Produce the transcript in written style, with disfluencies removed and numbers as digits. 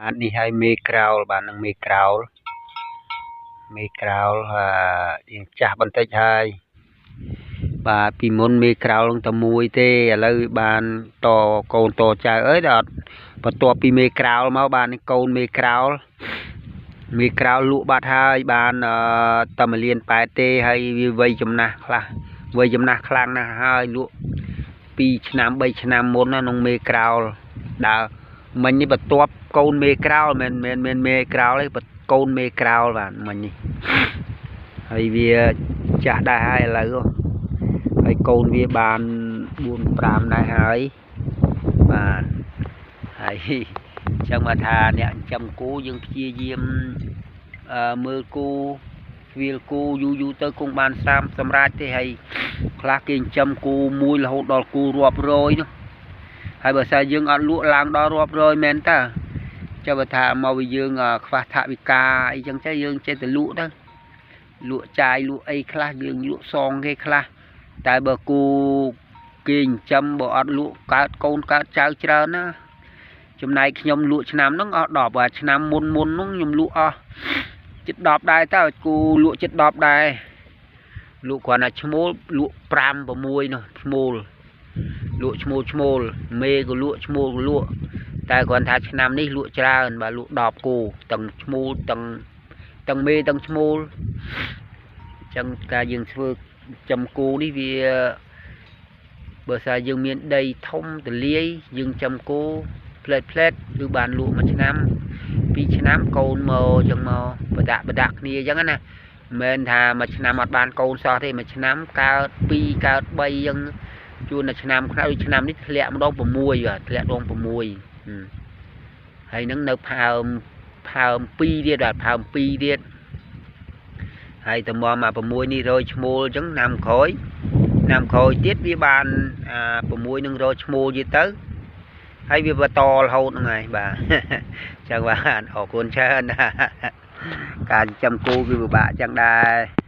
បាទនេះហើយមេក្រោលបាទនឹងមេក្រោលមេក្រោលអារៀងចាស់បន្តិចហើយបាទពីមុនមេក្រោលនឹងតែមួយទេឥឡូវបានតកូនតចៅអើយដល់អត់បន្ទាប់ពីមេក្រោលមកបាទនេះកូនមេក្រោលមេក្រោលលក់បាត់ហើយបានតែ1លាន8ទេហើយវាវ័យចំណាស់ខ្លះវ័យចំណាស់ខ្លាំងណាស់ហើយលក់2ឆ្នាំ3ឆ្នាំមុនណាក្នុងមេក្រោលដើរមិញនេះបន្ទាប់កូនមេក្រោលមិនមែនមិនមេក្រោលទេកូនមេក្រោលបាទមិញនេះហើយវាចាស់ដែរហើយឥឡូវហើយកូនវាបាន4 5ដែរហើយបាទហើយចឹងមកថាអ្នកចិញ្ចឹមគោយើងព្យាយាមមើលគោស្វាលគោយូរយូរទៅគង់បានសាមសម្រាប់ទេហើយខ្លះគេចិញ្ចឹមគោមួយរហូតដល់គោរាប់រយនោះហើយបើសិនយើងអត់លក់ឡើងដល់រាប់រយមែនតើចាំបើថាមកវាយើងខ្វះថវិកាអីចឹងទៅយើងចេះតែលក់ទៅលក់ចាយលក់អីខ្លះយើងលក់សងគេខ្លះតែបើគូគេចិញ្ចឹមបើអត់លក់កើតកូនកើតចៅច្រើនណាចំណែកខ្ញុំលក់ឆ្នាំហ្នឹងអស់10បាទឆ្នាំមុនមុនហ្នឹងខ្ញុំលក់អស់ជិត10ដែរតើគូលក់ជិត10ដែរលក់គ្រាន់តែឈ្មោលលក់5 6នោះឈ្មោលលក់ឈ្មោលឈ្មោលមេក៏លក់ឈ្មោលក៏លក់តែគ្រាន់ថាឆ្នាំនេះលក់ច្រើនបាទលក់10គូទាំងឈ្មោលទាំងទាំងមេទាំងឈ្មោលអញ្ចឹងការយើងធ្វើចំគោនេះវាបើសិនយើងមានដីធំទលាយយើងចំគោផ្លែតផ្លែតគឺបានលក់មួយឆ្នាំពីរឆ្នាំកូនមកអញ្ចឹងមកបដាក់បដាក់គ្នាអញ្ចឹងណាមិនមែនថាមួយឆ្នាំអត់បានកូនសោះទេមួយឆ្នាំកើត2កើត3អញ្ចឹងជួនតែឆ្នាំខ្លះដូចឆ្នាំនេះធ្លាក់ម្ដង6បាទធ្លាក់ដង6ហើយនឹងនៅផើមផើម2ទៀតបាទផើម2ទៀតហើយតម្រាំអា6នេះរយឈ្មោលអញ្ចឹងឆ្នាំក្រោយឆ្នាំក្រោយទៀតវាបានអា6នឹងរយឈ្មោលទៀតទៅហើយវាបន្តរហូតហ្នឹងហើយបាទចឹងបាទអរគុណច្រើនណាការចិញ្ចឹមគោគឺពិបាកចឹងដែរ។